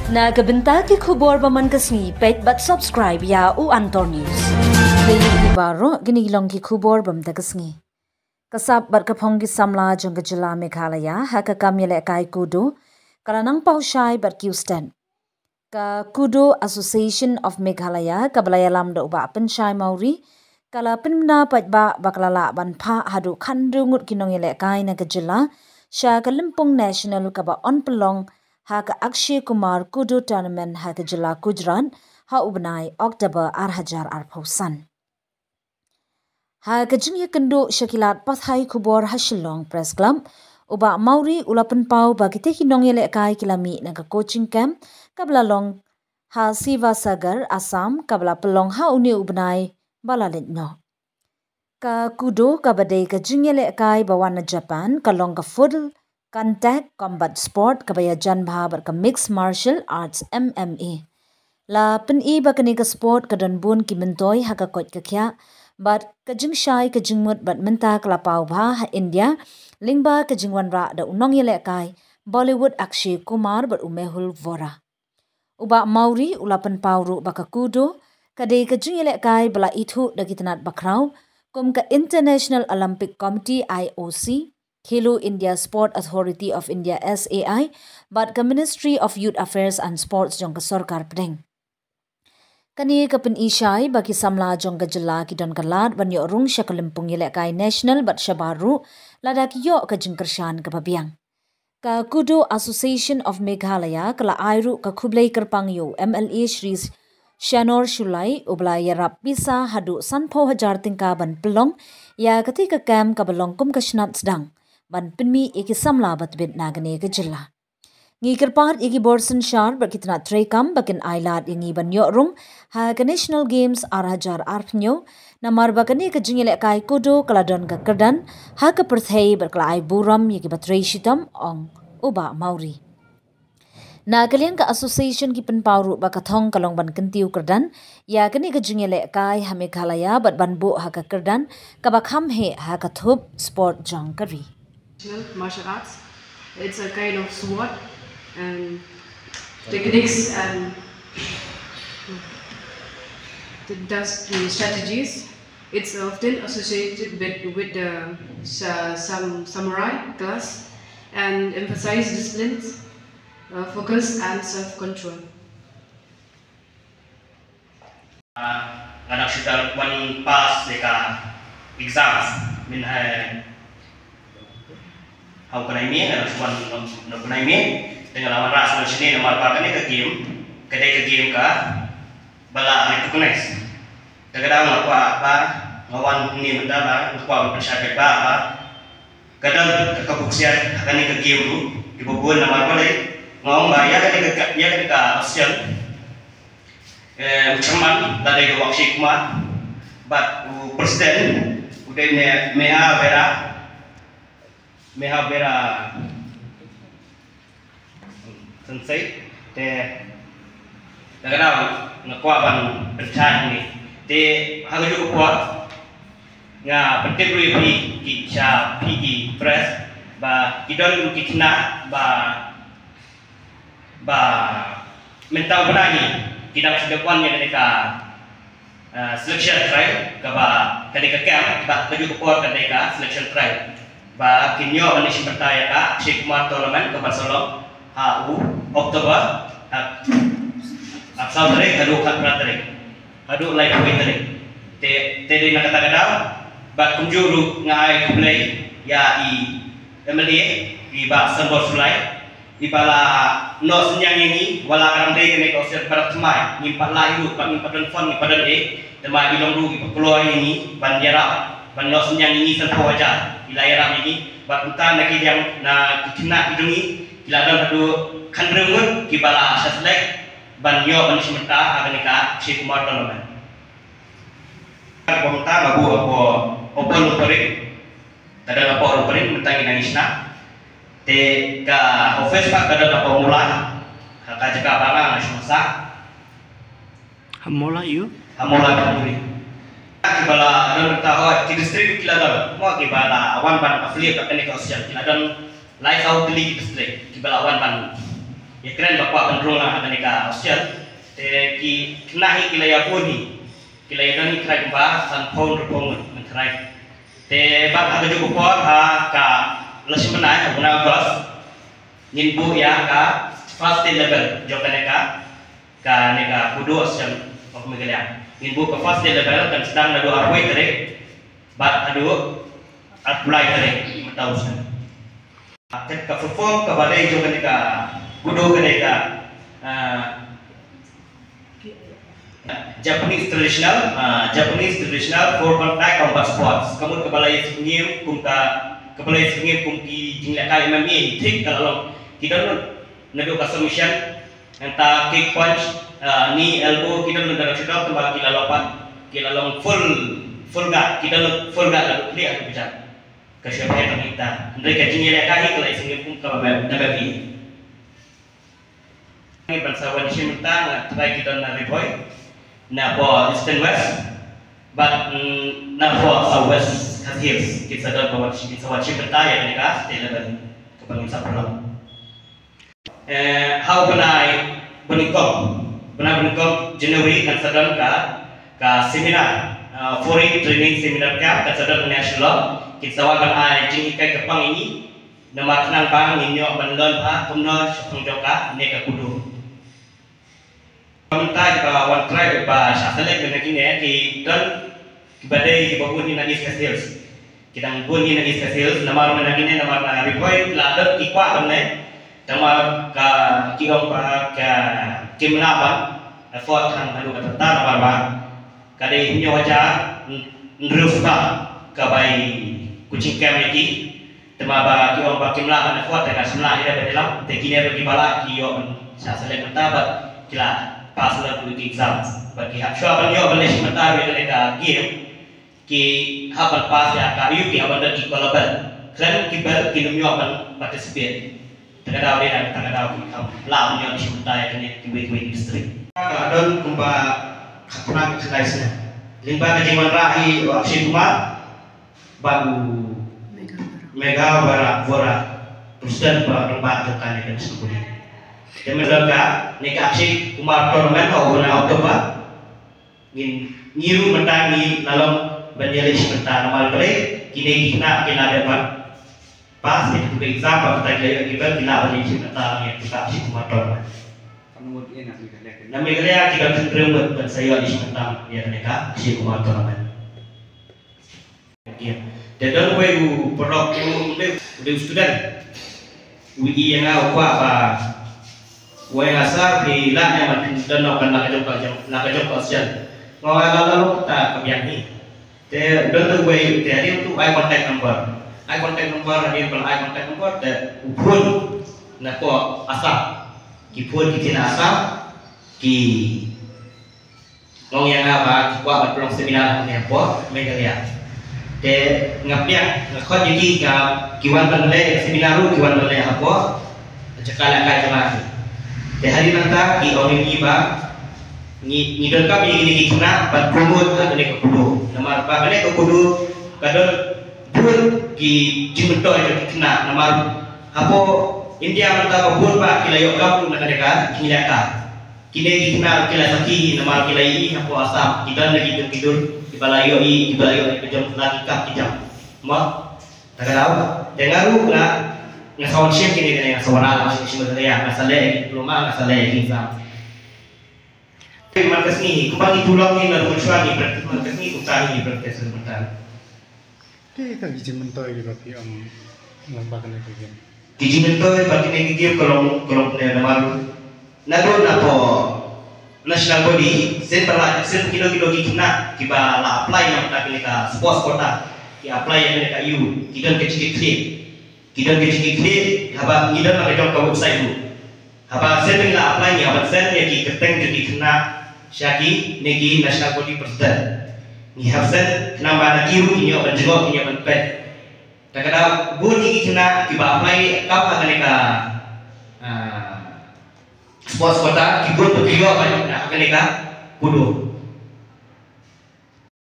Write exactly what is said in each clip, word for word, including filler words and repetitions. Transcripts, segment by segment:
Na ka bynta ki khubor ba man ka sngi, peit bad subscribe ïa u Antor News. Lei hi baroh kine ki long ki khubor ba man ka sngi. Ka sap bad ka phong ki samla jong ka jylla Meghalaya ha ka kam ïalehkai kudo ka la nang paw shai bad ki u stet. Ka Kudo Association of Meghalaya kaba la ïalam da u Bah Pynshai Mawrie ka la pynbna paidbah ba ka la lah ban phah haduh khathynriew ngut ki nongïalehkai na ka jylla sha ka lympung national kaba yn pynlong ha ka Akshay Kumar Kudo Tournament ha ka jylla Gujarat ha u bnai October ar hajar arphew san. Ha ka jingïakynduh sha ki lad pathai khubor ha Shillong Press Club, u Bah Mawrie u la pynpaw ba kitei ki nongïalehkai ki la mih na ka coaching camp kaba la long ha Sivasagar, Assam, kaba la pynlong ha une u bnai ba la leit noh. Ka kudo kaba dei ka jingïalehkai ba wan na Japan ka long ka full contact combat sport kaba ïajan bha bad ka mixed martial arts, M M A. La pyni ba kane ka sport ka don bun ki myntoi ha ka koit ka khiah bad ka jingshai ka jingmut bad mynta ka la paw bha ha India lyngba ka jingwanrah da u nongïalehkai Bollywood Akshay Kumar bad u Mehul Vora. U Bah Mawrie u la pynpaw ruh ba ka kudo ka dei ka jingïalehkai ba la ithuh da ki tnat bakhraw kum ka International Olympic Committee, I O C, Khelo India, Sport Authority of India, S A I, bad ka Ministry of Youth Affairs and Sports jong ka sorkar pdeng. Kane ka pyni shai ba ki samla jong ka jylla ki don ka lad ban ïoh rung sha ka lympung ïalehkai national bad shabar ruh lada ki ïoh ka jingkyrshan kaba biang. Ka Kudo Association of Meghalaya ka la ai ruh ka khublei kyrpang ïa u M L A Shri Shanor Shullai uba la ïarap pisa haduh sanphew hajar tyngka ban pynlong ïa katei ka camp kaba long kum ka shnat sdang ban pynmih ïa ki samla ba tbit na kane ka jylla. Ngi kyrpad ïa ki bor synshar bad ki tnat treikam ba kin ai lad ïa ngi ban ïoh rung ha ka National Games ar hajar arphew hynñiew, namar ba kane ka jingïalehkai kudo ka la don ka kyrdan ha ka pyrthei bad ka la ai burom ïa kiba trei shitom, ong u Bah Mawrie. Na ka liang ka association ki pynpaw ruh ba ka thong ka long ban kyntiew kyrdan ïa kane ka jingïalehkai ha Meghalaya bad ban buh ha ka kyrdan kaba kham heh ha ka thup sport jong ka ri. Martial arts. It's a kind of sword and techniques and it does the strategies. It's often associated with, with the sa- some samurai class and emphasize disciplines, uh, focus and self-control. Nga dang shu dang wan pass ïa ka exams mynhynne. Ha u bnai May nga dang shu wan, ha u bnai May te nga la wanrah shuh shane namar ba kane ka game ka dei ka game kaba la recognize. Te ka dang nga kwah ba nga wan hangne mynta ba nga kwah ban pynshai beit ba, ba ka don ka kabu ksiar ha kane ka game ruh kiba bun namar balei nga ong ba ïa kane ka, ïa kane ka option. Eh, u chairman la dei u Akshay Kumar bad u president u dei Me- Meha Vera, Meha Vera Sensei. Te da ka daw nga kwah ban pynshai hangne. Te ha kajuh ka por nga pyntip ruh ïa phi ki sha phi ki press ba ki don ruh ki khynnah ba ba mynta u bnai hi ki dang shu dep wan ïa kane ka, ah, selection trial kaba kane ka camp ba kajuh ka por kane ka selection trial ba kin ïoh ban ïashim bynta ïa ka Akshay Kumar tournament kaba sa long ha u October, ah, arphew saw tarik haduh khatphra tarik. Haduh laiphew wei tarik. Te, te dei na kata ka daw bad kumjuh ruh nga ai khublei ïa i M L A i Bah Shanbor Shullai iba la noh synñiang ïa ngi, wat la ka dang dei kane ka option ba dang thymmai, ngim pat lah ruh, bad ngim pat don fund, ngim pat don ei, te ma i long ruh iba kloi ïa ngi ban ïarap, ban noh synñiang ïa ngi sanphew hajar. I la ïarap ïa ngi bad kumta na ki liang na ki khynnah ki jong ngi ki la don haduh khathynriew ngut kiba la shah select ban ïoh ban shim bynta ha kane ka Akshay Kumar tournament. Ka bynta nga buh hapoh Opal Rupareil. Ka don hapoh Rupareil mynta ngi nang ïa shna. Te ka office pat ka don hapoh Mawlai. Ha ka jaka ba nga nga shong sa. Ha Mawlai ïa u? Ha Mawlai Bhojpuri. Kiba la don mynta, oh, ki district ki la don. Mo kiba la wan ban affiliate bad kane ka association ki la don lai saw tylli ki district kiba la wan ban Ïakren ba kwah ban rung lang ha kane ka Australia. Te ki khynnah hi ki la ïa bun hi. Ki la ïa don hi khynnah kumba sanphew hynriewphew ngut ngut khynnah. Te bad ha kajuh ka por ha ka la shi bnai, ha u bnai August, ngin buh ïa ka first state level jong kane ka, kane ka Kudo Association of Meghalaya. Ngin buh ka first state level kan sdang naduh arphew tarik bad haduh arphew lai tarik mynta u snem. Ka, ka perform kaba dei jong kane ka Kudo, kane ka, ah, Japanese traditional, ah, Japanese traditional four contact combat sports. Ka mut kaba la ïa sngewthuh kum ka, kaba la ïa sngewthuh kum ki jinglehkai M M A, thik ka la long. Ki don naduh ka submission, nangta kick, punch, ah, knee, elbow, ki don naduh shutdown, tang ba ki la long pat, ki la long full, full guard, ki don full guard naduh khlieh haduh kjat. Ka shu phet tang ita. Hynrei ka jingïalehkai hi ka la ïa sngewthuh kum kaba M M A. Ngi ban sa wan shim mynta, nga trai ki don na Ri Bhoi, na pdeng Eastern West, bad, mm, na pdeng South West Khasi Hills, kin sa don ba wan shim, kin sa wan shim mynta ïa kane ka state level kaba ngin sa pynlong. Eh, ha u bnai ba nyngkong, bnai ba nyngkong January kan sa don ka, ka seminar, ah, foreign training seminar camp kan sa don ha Shillong, kin sa wan ban ai jinghikai kyrpang ïa ngi, namar khnang ba ngin ïoh ban learn bha kumno shaphang jong kane ka Kudo. Mynta kiba wan trai, ba shah select na kine ki don kiba dei kiba bun hi na East Khasi Hills. Ki dang bun hi na East Khasi Hills, namar na kine, namar na Ri Bhoi la don ki kwah ban leh. Namar ka, ki ong ba ka, kim lah ban afford tang haduh katta namar ba ka dei hynñiew hajar hynriew spah kaba ïa coaching camp ïa ki. Te ma ba ki ong ba kim lah ban afford, te ka shim lah ïa ban ïalam, te kine ruh kiba lah ki ïoh ban shah select mynta bad ki la pass la ki exam. Bad ki hap shuwa ban ïoh ban leit shim mynta ruh ïa kane ka game, ki hap ban pass ïa ka review, ki hap ban don ki qualified. Khlem ki bel kim ïoh ban participate. Te ka daw dei na kata ka daw ki hap lah ban ïoh ban shim mynta ïa kane kiwei kiwei ki district. Ka don kumba khatphra ki khyndai snem. Lyngba ka jingwanrah hi u Akshay Kumar bad u Megha Vora, Vora, President bad rangbah jong kane ka National Body. Te mynta ka, kane ka Akshay Kumar Tournament ha u bnai October. Ngin, ngi ruh mynta ngi la long ban ïaleit shim mynta namar balei, kine ki khynnah ki la dep ban pass ïa ka exam, bad mynta ki la ïoh ki belt, ki lah ban ïaleit shim mynta ïa ka Akshay Kumar Tournament. Na Meghalaya ki don hynriew ngut ban sa ïoh ïaleit shim mynta ïa kane ka Akshay Kumar Tournament. Te don uwei u paralok, u dei, u dei u student. U ïohi ïa nga, u kwah ba u ong ïa nga, sir, phi lah ne em ban don noh kan la ka jong ka, jong, la ka jong ka Australia. Nga ong ïa nga, la long kata ka biang hi. Te don te uwei, te hadien tu ai contact number. Ai contact number, hadien ba la ai contact number te u phone na pdeng Assam. Ki phone ki tnat Assam, ki ong ïa nga ba ki kwah ban pynlong seminar hangne hapoh Meghalaya. Te nga pdiang, nga khot ïa ki, ka, ki wan ban leh seminar ruh, ki wan ban leh hapoh jaka lehkai jong nga. Te hadien nangta ki ong ïa ngi ba ngi, ngi donkam ïa kine ki khynnah ban promote ha kane ka Kudo. Namar ba kane ka Kudo ka don bun ki jingmyntoi jong ki khynnah, namar hapoh India mynta ba bun ba ki la ïoh kam ruh na kane ka jinglehkai. Kine ki khynnah ki la sakhi namar ki la ïohi hapoh Assam, ki don na ki dur ki dur, kiba la ïohi, kiba la ïohi ka jong la ki kam ki jam. Mo, ta ka daw, te nga ruh nga, nga sa wan shim kine, kine nga sa wan rah, nga sa shim, nga sa leh diploma, nga sa leh exam. Te man ka sngi, kumba ngi tulop ngi la ruh shuwa ngi practice, man ka sngi kumta ngi practice mynta. Te ka ki jingmyntoi kiba phi ong lyngba kane ka game. Ki jingmyntoi ba kine ki game ka long, ka long pyneh namar naduh na pdeng national body, shen ba la, shen kino kino ki khynnah kiba la apply na kata kane ka sports quota, ki apply ïa kane ka U, ki don ka jingkitkhlieh. Ki don ka jingkitkhlieh, haba ngi don la ka jong ka website ruh. Haba shen ba ngi la apply ngi hap ban send ïa ki kyrteng jong ki khynnah sha kine ki national body president. Ngi hap send khnang ba na ki ruh kin ïoh ban jngoh, kin ïoh ban peit. Ta ka daw bun hi ki khynnah kiba apply kam ha kane ka, ah, sports quota, ki bun ba ki ïoh ban ha kane ka Kudo.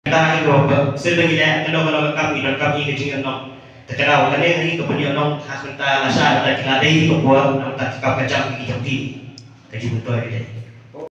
Kata hi ruh ba shisien ba ngi leh kano kano ka kam, ngi donkam hi ka jingïasyllok. Te ka daw kane ka dei kaba ïoh nong ha ka bynta lashai, bad ka dei ka por nangta ka kam ka jam ki jong ki. Ka jingmyntoi ka dei.